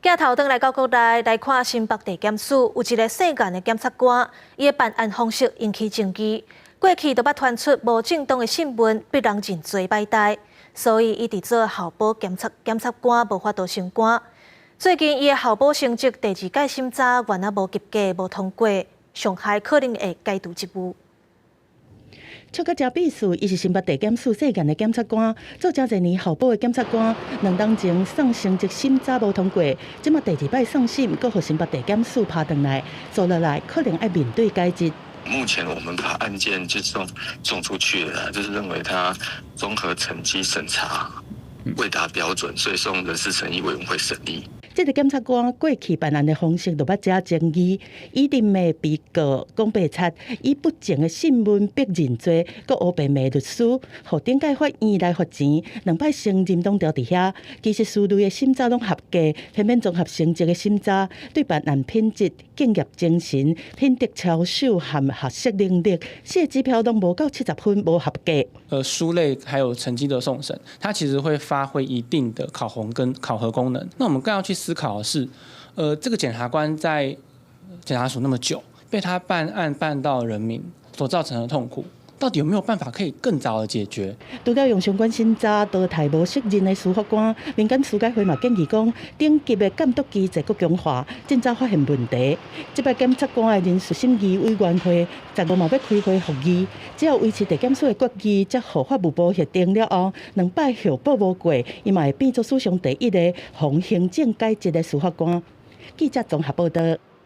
鏡頭轉來到國內來看新北地檢署有一个姓顏的檢察官，伊的辦案方式引起爭議。過去就捌傳出無正當的訊問，逼人認罪擺代，所以伊佇做候補檢察官無法度升官。最近伊的候補成績第二屆審查原來無及格，無通過，上害可能會解除職務。笑甲誠鄙視，伊是新北地檢署姓顏的檢察官，做誠濟年候補的檢察官，兩冬前送成績審查無通過，這馬第二擺送審，閣予新北地檢署拍轉來，做落來可能愛面對解職。目前我們把案件就送出去了，就是認為他綜合成績審查未達標準，所以送人事審議委員會審議。這个檢察官過去辦案的方式就捌惹爭議，伊佇罵被告講白賊，以不正的訊問逼認罪，閣烏白罵律師，予頂屆法院來罰錢，兩擺承認攏著佇遐。其實書類的審查攏合格，偏偏綜合成績的審查對辦案品質、敬業精神、品德操守和學識能力四个指標攏無夠70分，無合格。書類還有成績的送審，它其實會發揮一定的考紅跟考核功能。那我們更要去思考的是，這個檢察官在檢察署那麼久，被他辦案辦到人民所造成的痛苦，到底有沒有辦法可以更早的解決？除了用相關審查淘汰無適任的司法官，民間司改會嘛建議講，等級的監督機制閣強化，盡早發現問題。這擺檢察官的人事審議委員會15嘛欲開會復議，只要維持地檢署的決議，才予法務部核定了後，兩擺候補無過，伊嘛會變做史上第一个予行政解職的司法官。記者綜合報道。